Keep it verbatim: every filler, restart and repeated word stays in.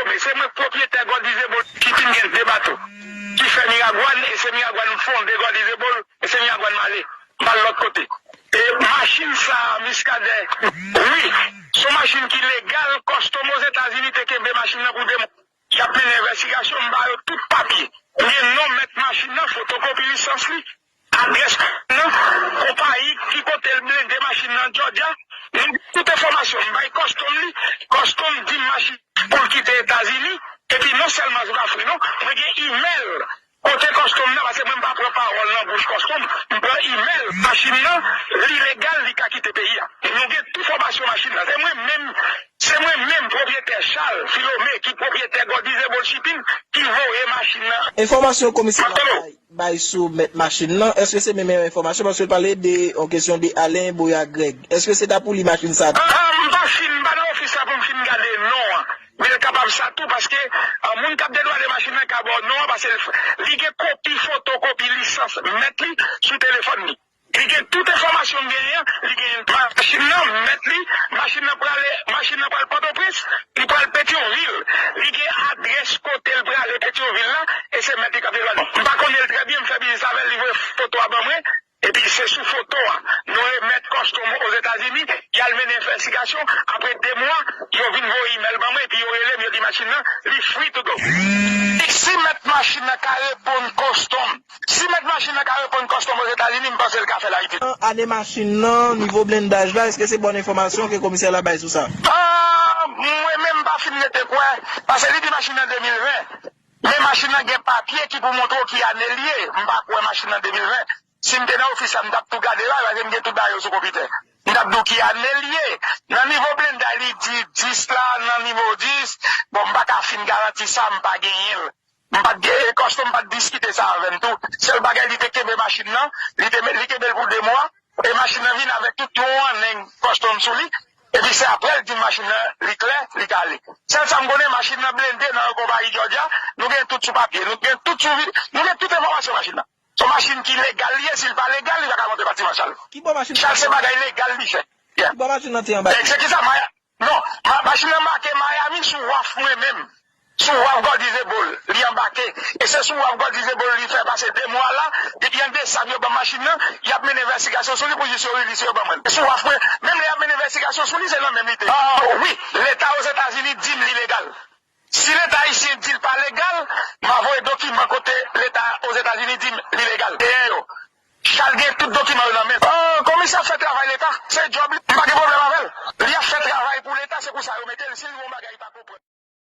Men se mwen k pwopyetè Gold Is Able Shipping, gen de bato ki fè Miragwàn, e se Miragwàn m fonde Gold Is Able, e se Miragwàn m ale, m al lòt kote. E machin sa a, Muscadin, wi, se yon machin ki legal, kòstòm Ozetazini te kenbe machin nan pou de mwa. Y ap mennen envestigasyon, m ba yo tout papye. M gen non mèt machin nan, fotokopi lisans li, adrès nan, konpayi ki kote l blende machin nan Georgia. M gen tout enfòmasyon, m bay kòstòm li, kòstòm di m machin pou l kite Etazini, epi non sèlman se pa fri non, mwen gen imèl kote kòstòm nan, paske mwen m pa pran pawòl nan bouch kòstòm, m pran imèl, machin nan, li legal, li ka kite peyi a. Nou gen tout enfòmasyon machin nan. Se mwen menm, se mwen menm pwopyetè Charles Philomé ki pwopyetè Gold Is Able Shipping ki voye machin nan. Enfòmasyon komisè la bay, bay sou mèt machin nan, èske se menm enfòmasyon? Paske l pale de yon kesyon de Alain Boya Greg. Èske se ta pou li machin sa a? Ah, m pa fin, m pa nan ofis la pou m fin gade non an. Men l kapab sa tou, paske, ah, moun k ap dedwale machin nan ka ba w non an, paske l, li gen kopi, fotokopi lisans mèt li sou telefòn li. Li gen tout enfòmasyon m genyen an, li gen machin nan, mèt li, machin nan prale, machin nan pral Pòtoprens, li pral Petyonvil. Li gen adrès kote l prale Petyonvil la, e se mèt li k ap delwa non. M pa konnen l trè byen, m fè biznis avè l, li voye foto a ban mwen, epi se sou foto a, nou remèt kòstòm Ozetazini, y al mennen envestigasyon, apre de mwa, yo vin voye imèl ban mwen, epi yo rele m, yo di machin nan, li fri tout bon. Si mèt machin nan ka reponn kòstòm, Si mèt machin nan ka reponn kòstòm Ozetazini, m panse l ka fè l Ayiti. Ane machin nan, nivo blendaj la, èske se bòn enfòmasyon ke komisè la bay sou sa? Ah, mwen menm m pa fin rete kwè, paske li di machin nan de mil ven. Men machin nan gen papye ki pou montre w ki ane l ye. M pa kwè machin nan de mil ven. Si m te nan ofis la, m t ap tou gade la, paske m gen tout bagay yo sou konpitè. M t ap di w ki ane l ye. Nan nivo blendaj, li di dis la, nan nivo dis. Bon, m pa ka fin garanti sa, m pa genyen l. M pa t gen, e kòstòm pa t diskite sa avè m tou. Sèl bagay, li te kenbe machin nan, li te, li kenbe l pou de mwa, e machin nan vin avèk tout yon annèn kòstòm sou li, epi se apre l di m machin nan, li klè, li ka ale. Sèl sa m konnen, machin nan blende nan yon konpayi Georgia, nou gen tout sou papye, nou gen tout sou vi-, nou gen tout enfòmasyon machin nan. Se yon machin ki legal li ye, si l pa legal, li pa ka monte batiman Chal. Ki bò machin nan Chal, se bagay legal li fè. Yeah. Ki bò machin nan te anba? E se ki sa, Maya? Non, ma-, machin nan make Miami sou waf mwen menm. Sou waf Gold Is Able, li anbake. E se sou waf Gold Is Able li fè pase de mwa la, depi an desanm yo ban m machin nan, y ap mennen envestigasyon sou li pou jis yo rilis yo ban mwen. Sou waf mwen, menm lè y ap mennen envestigasyon sou li, se nan men m li te ye. Ah, wi, Leta Ozetazini di m li legal. Si Leta ayisyen di l pa legal, m a voye dokiman kote Leta Ozetazini di m li legal. Dèyè yo. Chal gen tout dokiman yo nan men l. Ah, komisè ap fè travay Leta, se djòb li. M pa gen pwoblèm avè l. Li ap fè travay pou Leta, se pou sa yo mete l. Si l gen yon bagay li pa konprann.